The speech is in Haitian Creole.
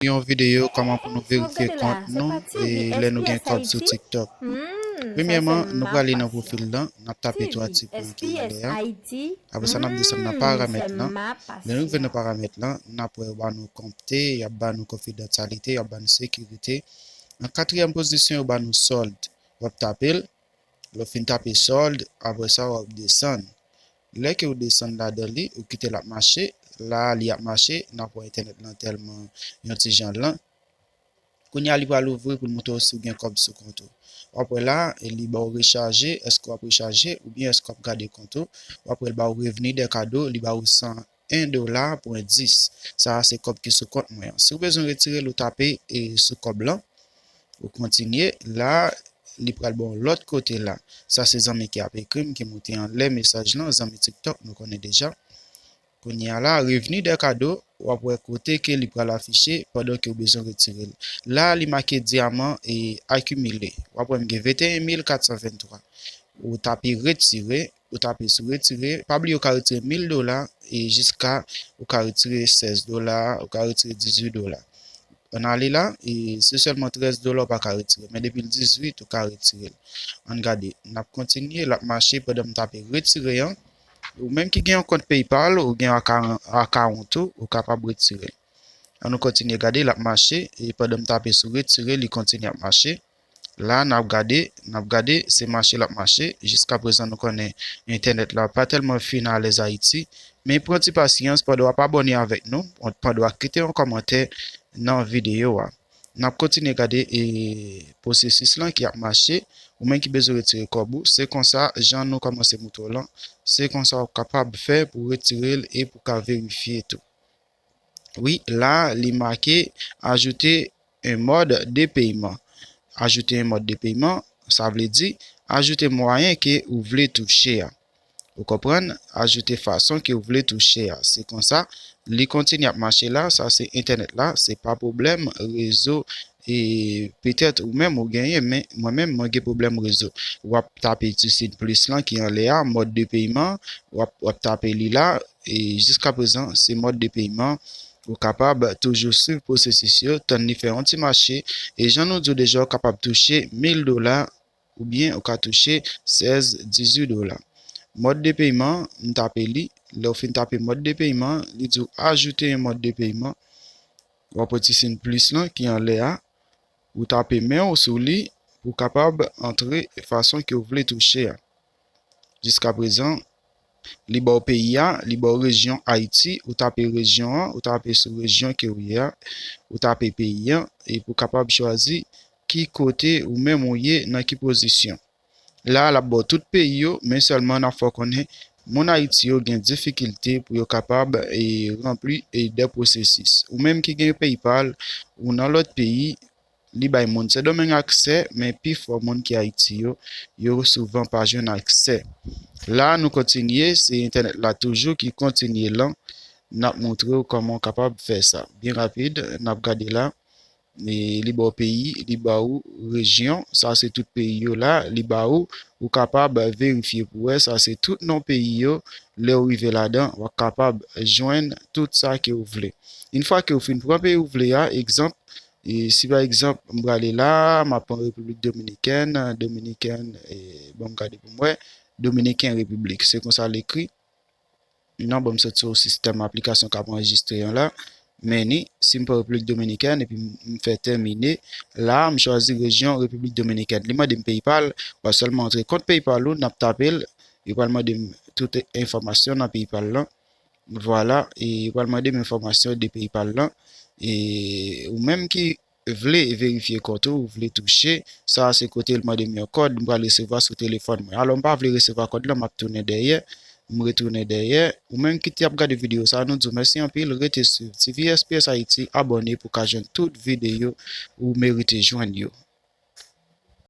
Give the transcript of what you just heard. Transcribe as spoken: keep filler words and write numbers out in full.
Yon videyo kòman pou nou verifye kont nou e lè nou gen kòb sou TikTok. Premyèman, nou prale nan pwofil lan, n ap tape twa ti pwen ki anlè a. Apre sa, n ap desann nan paramèt lan. Lè nou rive nan paramèt lan, n ap wè yo ba nou konpte, y ap ba nou konfidansyalite, y ap ba nou sekirite. An katriyèm pozisyon, yo ba nou sòld. W ap tape l. Lè w fin tape sòld, apre sa, w ap desann. Lè ke w desann ladan li, ou kite l ap mache. La, li ap mache, n ap wè entènèt lan tèlman yon ti jan lan. Kounye a, li pral ouvri pou l montre w si w gen kòb sou kont ou. W ap wè la, e li ba w rechaje, èske w ap rechaje, oubyen èske w ap gade kont ou. W ap wè l ba w revni dè kado, li ba w san en dola pwen dis. Sa a se kòb ki sou kont mwen an. Si w bezwen retire l, ou tape e sou kòb lan. Ou kontinye. La, li pral ba w lòt kote la. Sa se zanmi ki ap ekri m, ki moute anlè mesaj lan, zanmi TikTok, nou konnen deja. Kounye a la, revni dè kado, w ap wè kote ke li pral afiche pandan ke w bezwen retire l. La, li make dyaman e akimile. W ap wè m gen venteyen mil katsan venntwa. Ou tape retire, ou tape sou retire. Pa bliye ou ka retire mil dola e jiska ou ka retire sèz dola, ou ka retire dizuit dola. Ann ale la, e se sèlman trèz dola ou pa ka retire, men depi l dizuit, ou ka retire l. Ann gade, n ap kontinye, l ap mache pandan m tape retire an. Ou menm ki gen yon kont PayPal, ou gen aka-, akawont ou, ou kapab retire l. Ann nou kontinye gade, l ap mache, e pandan m tape sou retire, li kontinye ap mache. La, n ap gade, n ap gade, se mache l ap mache. Jiska prezan, nou konnen entènèt la pa tèlman fin alèz Ayiti. Men pran ti pasyans pandan w ap abòne avèk nou, pandan w ap kite yon kòmantè nan videyo a. N ap kontinye gade, e, pwosesis lan ki ap mache. Ou menm ki bezwen retire kòb ou, se konsa, jan nou kòmanse montre w lan, se konsa w kapab fè pou w retire l e pou w ka verifye tou. Wi, la, li make ajouter un mode de paiement. Ajouter un mode de paiement, sa vle di ajoute mwayen ke ou vle touche a. Ou konprann? Ajoute fason ke ou vle touche a. Se konsa, li kontinye ap mache la, sa se entènèt la, se pa pwoblèm rezo. E petèt ou menm ou genyen, men mwen menm, mwen gen pwoblèm rezo. W ap tape ti siy plis lan ki anlè a, mode de paiement, w ap, w ap tape li la, e jiska prezan, se mode de paiement. Ou kapab toujou swiv pwosesis yo, tann li fè yon ti mache, e jan nou di w deja, ou kapab touche mil dola, oubyen ou ka touche sèz, dizuit dola. Mode de paiement, m tape li. Lè w fin tape mode de paiement, li di w ajouter un mode de paiement. W ap wè ti siy plis lan ki anlè a. Ou tape men w sou li pou w kapab antre fason ke w vle touche a. Jiska prezan, li ba w peyi a, li ba w rejyon Ayiti, ou tape rejyon an, ou tape sou rejyon ke w ye a, ou tape peyi an, e pou w kapab chwazi ki kote ou menm ou ye, nan ki pozisyon. La, l ap ba w tout peyi yo, men sèlman n ap fè w konnen moun Ayiti yo gen difikilte pou yo kapab, e, ranpli, e, de pwosesis. Ou menm ki gen PayPal, ou nan lòt peyi, li bay moun Sendomeng aksè, men pifò moun ki Ayiti yo, yo souvan pa jwenn aksè. La, nou kontinye, se entènèt la toujou ki kontinye lan. N ap montre w kòman w kapab fè sa. Byen rapid, n ap gade la. E li ba w peyi, li ba w rejyon, sa se tout peyi yo la, li ba w, ou kapab verifye pou wè, sa se tout non peyi yo, lè w rive ladan, w ap kapab jwenn tout sa ke w vle. Yon fwa ke w fin pran peyi w vle a, egzanp, e si pa egzanp, m prale la, m ap pran Repiblik Dominikèn, Dominikèn, e, ban m gade pou m wè, Dominiken Repiblik, se konsa l ekri. Non, ban m sot sou sistèm aplikasyon k ap anrejistre an la. Men ni, si m pran Repiblik Dominikèn epi m, m fè tèmine, la, m chwazi rejyon Repiblik Dominikèn. Li mande m PayPal, w ap sèlman antre kont PayPal ou, n ap tape l, li pral mande m tout enfòmasyon nan PayPal lan. Vwala, e li pral mande m enfòmasyon de PayPal lan. E ou menm ki vle verifye kont ou, ou vle touche, sa a se kote l mande m yon kòd, m pral resevwa sou telefòn mwen. Alò, m pa vle resevwa kòd lan, m ap tounen dèyè, m retounen dèyè. Ou menm ki t ap gade videyo sa a, nou di w mèsi anpil, rete swiv T V S P S Haiti, abòne pou w ka jwenn tout videyo ou merite jwenn yo.